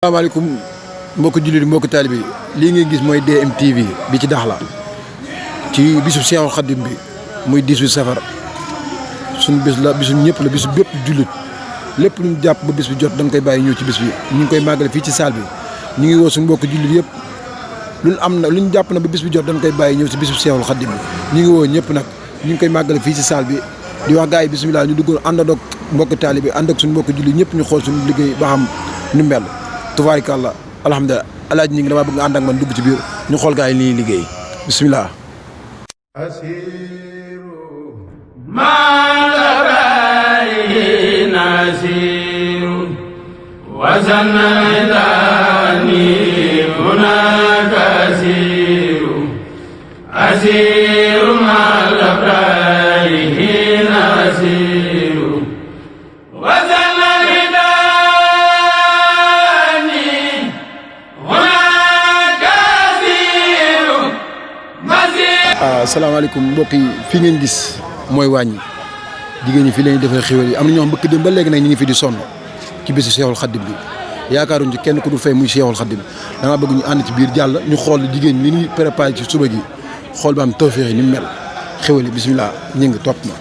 asalaamaaleykum mbokki jullit mbokki taalibe lii ngay gis mooy DMTV bi ci Dakhla ci bisu Seexul Xadim bi muy 18 safar suñu bis la bisu ñëpp la bisu bépp jullit lépp lu ñu jàpp ba bis bi jot dañ koy bàyyi ñëw ci bis bi ñu ngi koy màggale fii ci salle bi ñu ngi woo suñu mbokki jullit yëpp luñ am na lu ñu jàpp na ba bis bi jot dañ koy bàyyi ñëw ci bisu Seexul Xadim bi ñu ngi woo ñëpp nag ñu ngi koy màggale fii ci salle bi di wax gars yi bisimilah ñu duggoon àndandoo mbokki taalibe ànd ak suñu mbokki jullit ñëpp ñu xool suñu liggéey ba xam nu mel tubaarikàlla alhamdulilah alaaji ñi ngi damaa bëgg nga ànd ak man dugg ci biir ñu xool gaa yi nii liggéey bisimilah asiru malabayi nasiru wazanadani munakasiru asiru malabayi nasiru asalaamaaleykum mbokk yi fii ngeen gis mooy wàññi jigéen ñi fii la ñuy defee xéwal yi am na ñoo xam bëkk dem ba léegi nag ñu ngi fi di sonn ci bésu Seexul Xaddim bi yaakaaruñ ci kenn ku du fay muy Seexul Xaddim danga bëgg ñu ànd ci biir jàll ñu xool jigéen ñi li ñuy préparé ci suba gi xool ba am tawféex yi ni mu mel xéwal yi bisimilah ñu ngi topp ma.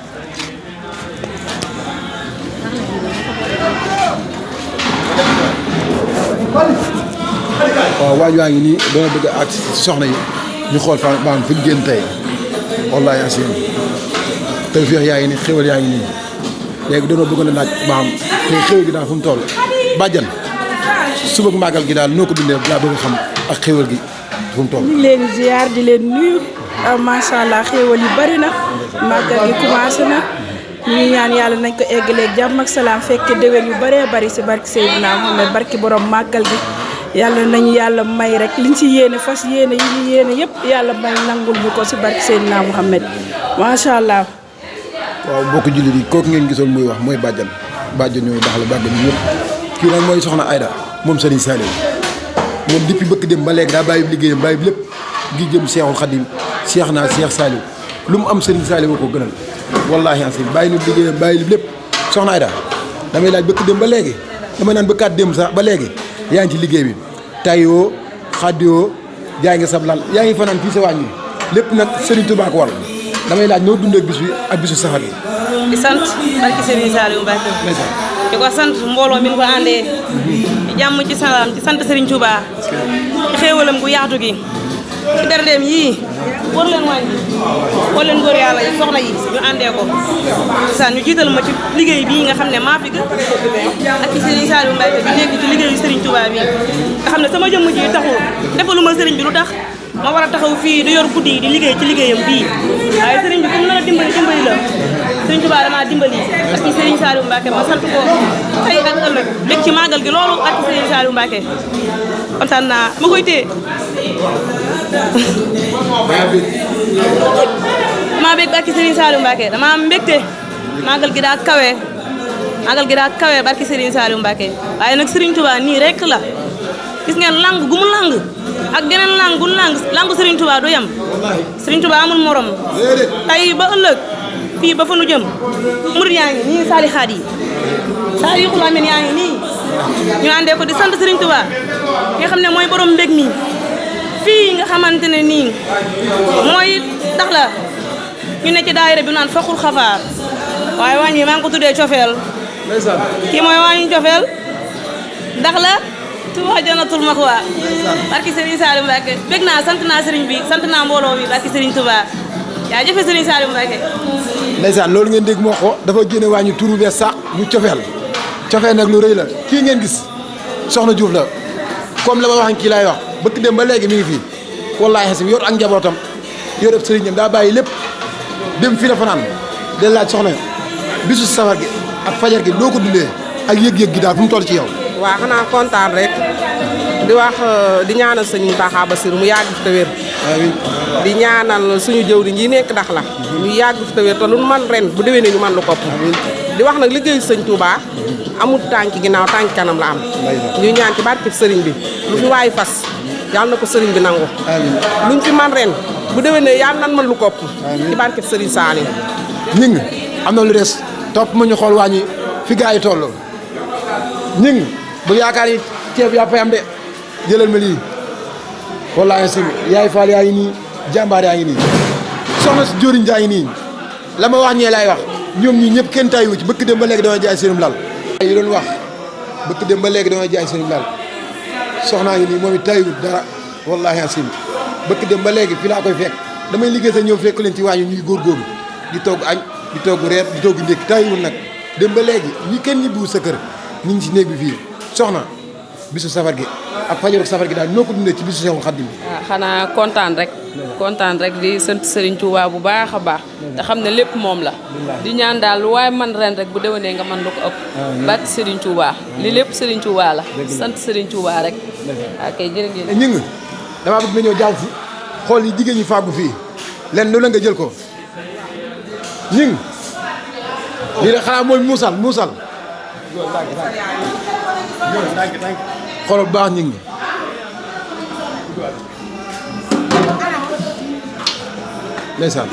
waaw waaj waa ngi nii dama bëgg ak soxna yi ñu xool fa ba am fi ñu génn tey wallaahi asim tawféex yaa ngi nii xéwal yaa ngi nii léegi dañoo bëgg na laaj ba am tey xéwal gi daal fu mu toll bàjjan suba màggal gi daal noo ko dundee daa bëgg xam ak xéwal gi fu mu toll. ñu ngi leen di ziar di leen nuyu macha allah xéwal yi bari na màggal gi commencé na ñu ngi ñaan yàlla nañ ko eggalee jàmm ak salaam fekke déwén yu bëree bëri si barki Seydina Muhammad barki borom màggal gi. yàlla nañu yàlla may rek liñ ci yéene fas yéene yi ñu yéene yëpp yàlla may nangul ñu ko si barke Seydina Mouhamed macha allah. waaw mbokku jullit yi kooku ngeen gisoon muy wax mooy bàjjan ñooy Dakhla bàjjan ñëpp kii nag mooy soxna Aida moom Serigne Saliou moom depuis bëkk dem ba léegi daa bàyyi liggéeyam bàyyi lépp gi jëm Seexul Xadim Seex naa Seex Saliou lu mu am Serigne Saliou ko gënal wallaahi asim bàyyi na liggéeyam bàyyi lépp soxna Aida damay laaj bëkk dem ba léegi damay naan bëkkaat dem sax ba léegi yaa ngi ci liggéey bi tayoo xaddiyoo jaay nga sab lal yaa ngi fanaan fii sa wàññi lépp nag Serigne Touba ko war damay laaj noo dundee bis bi ak bisu safar yi. di sant barki Serigne Saliou Mbacke di ko sant mbooloo mi ñu ko àndee di jàmm ci salaam ci sant Serigne Touba ci xéewalam gu yaatu gi ci derdeem yii war leen wàññi war leen góor yàlla yi soxna yi ñu àndee ko saan ñu jiital ma ci liggéey bii nga xam ne maa fi gën ak ci Serigne Saliou Mbacke bi nekk ci liggéeyu Serigne Touba bi nga xam ne sama jëmm ji taxul defaluma Serigne bi lu tax ma war a taxaw fii di yor guddi yi di liggéey ci liggéeyam bii waaye Serigne bi comme na la dimbali la Serigne Touba damaa dimbali ak ci Serigne Saliou Mbacke ma sant ko tey ak ëllëg bég ci màggal gi loolu ak ci Serigne Saliou Mbacke kontaan naa ma koy téye maa bég barki Serigne Saliou Mbacke dama am mbégte màggal gi daa kawe barki Serigne Saliou Mbacke waaye nag Serigne Touba nii rek la gis ngeen lang gu mu lang ak geneen lang gu langu Serigne Touba du yem Serigne Touba amul morom tey ba ëllëg fii ba fa nu jëm murid yaa ngi nii saali xaat yi saali xul amen yaa ngi nii ñu àndee ko di sant Serigne Touba nga xam ne mooy borom mbég mi fii nga xamante ne nii mooy Dakhla ñu ne ci daayira bi naan faxul xafaar waaye wàññi maa ngi ko tuddee cofeel kii mooy wàññi cofeel Dakhla Touba Jannatul Maxwa barki Serigne Saliou Mbacke bég naa sant naa Serigne bi sant naa mbooloo bi barki Serigne Touba yaa jëfe Serigne Saliou Mbacke ndeysaan loolu ngeen dégg moo ko dafa génne wàññi turu bees sax mu cofeel nag lu rëy la kii ngeen gis soxna Diouf la comme la ma wax kii laay wax bëkk dem ba léegi mi ngi fii wallaahi xasim yor ak njabootam yor ab sëriñam daa bàyyi lépp dem fii la fanaan de laaj soxna bisu safar gi ak fajar gi doo ko dundee ak yëg-yëg gi daal fu mu toll ci yow. waaw xanaa kontaan rek di wax di ñaanal sëñ Mountakha Bassirou mu yàgg fi te wér di ñaanal suñu jëwriñ yi nekk Dakhla ñu yàgg fi te wér te lu man ren bu déwénee ñu man lu kopp di wax nag liggéeyu sëñ Touba amul tànki ginnaaw tànki kanam la am ñuy ñaan ci barke sëriñ bi lu fi waay fas yàlla na ko sëriñ bi nangu luñ fi man ren bu déwénee yàlla nan man lu kopp ci barke sëriñ Saliou ñing am na lu des topp ma ñu xool wàññi fi gaa yi toll ñing bu yaakaar ni ceeb yaa fay am de jëlal ma lii wallaahi si yaay Fall yaa ngi nii jàmbaar yaa ngi nii soxna si Diorigne jaa ngi nii la ma wax ñee laay wax ñoom ñii ñëpp kenn taayu ci bëkk dem ba léegi dama jaay seenum lal yi doon wax bëkk dem ba léegi dama jaay seenum lal soxnaa ngi nii moom it taayiwut dara wallaahi asim bëkk dem ba léegi fi laa koy fekk damay liggéey sa ñëw fekk leen ci waañu ñuy góorgóorlu di togg añ di togg reer di togg ndékki taayiwul nag dem ba léegi ñi kenn ñibbiwul sa kër ñu ngi ci néeg bi fii soxna bisu safar gi ak fajaru safar gi daal noo ko dundee ci bisu Seexul Xaddim bi. waaw xanaa kontaan rek di sant Serigne Touba bu baax a baax te xam ne lépp moom la di ñaan daal lu waaye man ren rek bu déwénee nga man lu ko ëpp barke Serigne Touba li lépp Serigne Touba la sant Serigne Touba rek ok jërëjëf ñi ngi damaa bëgg nga ñëw jàll si xool yi jigéen ñi fàggu fii len lu la nga jël ko ñi ngi lii de xanaa mooy muusal xoolal bu baax ñi ngi ndeysaan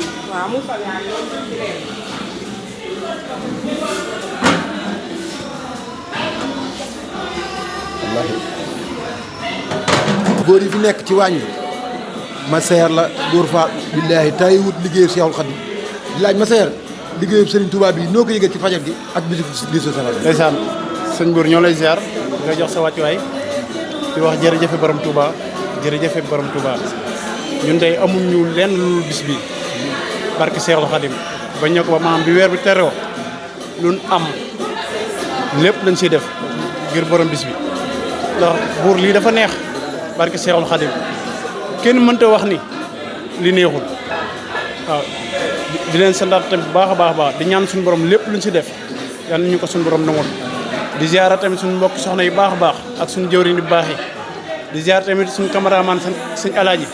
wallaahi góor yi fi nekk ci wàññi ma seer la góor fa billaahi tay wut liggéeyu Seexul Xadiim di laaj ma seer liggéeyu Serigne Touba bi noo ko yëgee ci fajar gi ak bisu safar gi. ndeysaan sëñ Bour ñoo lay ziar nga jox sa wàccuwaay di wax jërëjëfe borom Touba jërëjëfe borom Touba ñun tey amuñu lenn lu bis bi barke Seexul Xadiim ba ñëw ko ba maam bi weer bi teroo luñ am lépp lañ siy def ngir borom bis bi ndax buur lii dafa neex barke Seexul Xadiim kenn mënta wax ni li neexul waaw di leen santaat tamit bu baax a baax di ñaan suñu borom lépp luñ si def yal nañu ko suñu borom nangul di ziara tamit suñu mbokk soxna yu baax a baax ak suñu jëwriñ yu baax yi di ziara tamit suñu cameraman suñu alaaji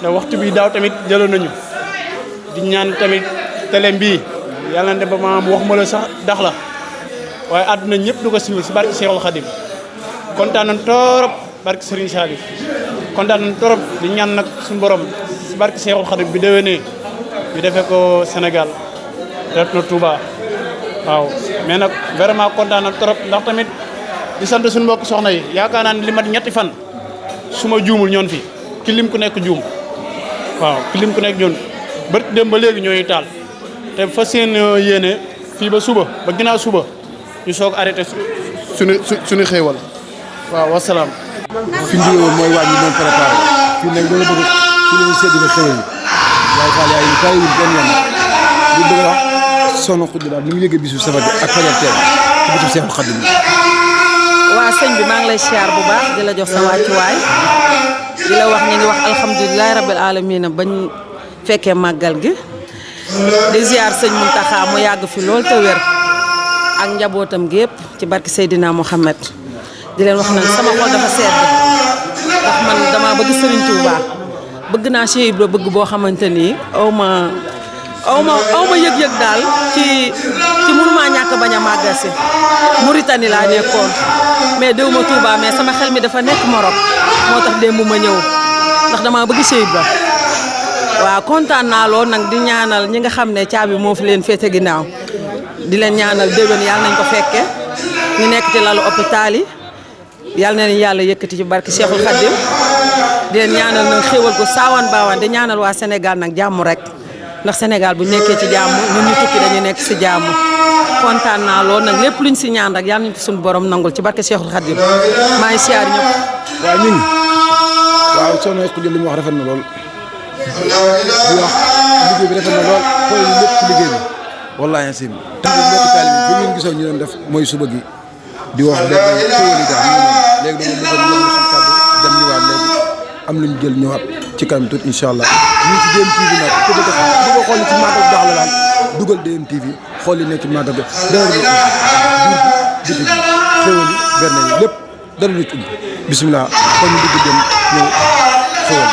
ndax waxtu bi daaw tamit jëloon nañu di ñaan tamit télé bii yàlla na dem ba maam waxuma la sax dax la waaye àdduna ñëpp du ko siwil si barke Seexul Xadiim kontaan nañ torop barke Serigne Saliou kontaan nañ torop di ñaan nag suñu borom si barke Seexul Xadiim bi déwénee ñu defee ko Sénégal def na Touba waaw mais nag vraiment kontaan na trop ndax tamit di sant suñu mbokk soxna yi yaakaar naa ne li mat ñetti fan su ma juumul ñoon fi ki lim ku nekk juum waaw ki lim ku nekk ñoon bët dem ba léegi ñooy taal te fa seen yéene fii ba suba ba ginnaaw suba ñu soog arrêté suñu xéewal waaw wasalaam. fi ñu jógee woon mooy wàññi moom préparé fii nag dama bëgg fi la ñuy séddale xéwal yi waaye Fall yaay yi taay wuñ benn yoon li bëgg a wax Soxna Khoudia daal ni mu yëgee bisu safar bi ak fajar teel ci bisu Seexul Xadiim bi. waa sëñ bi maa ngi lay siyaar bu baax di la jox sa wàccuwaay di la wax ñu ngi wax alhamdulilah rabbil alamin bañ fekkee màggal gi di ziar sëñ Muntaxa mu yàgg fi lool te wér ak njabootam gi yëpp ci barki Seydina Mohamed di leen wax nag sama xol dafa sedd ndax man dama bëgg Serigne Touba bëgg naa Cheikh Ibra bëgg boo xamante ni aw ma yëg-yëg daal ci mënuma ñàkk bañ a màggal si Mauritanie laa nekkoon mais déw ma Touba mais sama xel mi dafa nekk Maroc moo tax démb ma ñëw ndax dama bëgg Cheikh Ibra waaw kontaan naa lool nag di ñaanal ñi nga xam ne caabi moo fi leen féete ginnaaw di leen ñaanal déwén yàlla nañ ko fekke ñu nekk ci lalu hôpital yi yàlla na leen yàlla yëkkati ci barke Cheikhul Khadim di leen ñaanal nag xéwal ko saawaan baawaan di ñaanal waa Sénégal nag jàmm rek ndax Sénégal bu nekkee ci jàmm ñun ñu tukki dañuy nekk si jàmm kontaan naa lool nag lépp luñ si ñaan rek yàlla nañ ko suñu borom nangul ci barke Cheikhul Khadim maa ngi siyaar ñëpp. waaw ñun waaw Soxna Khoudia li mu wax rafet na lool di wax liggéey bi rafet na lool xool lépp ci liggéey bi wallaahi asim mbokki taalibe bi ngeen gisoon ñu doon def mooy suba gi di wax benn xéwal yi daal léegi dañoo bëggoon ñu suñu kàddu dem ñëwaat léegi am luñ jël ñëwaat ci kanam tuuti incha allah ñu ci DMTV nag ku bëgg a xool ci màggal dax la daal dugal DMTV xool li nekk ci màggal bi dara du biir bi xéwal yi benn lépp dara du ci bisimilah kon ñu dugg dem ñëw xéwal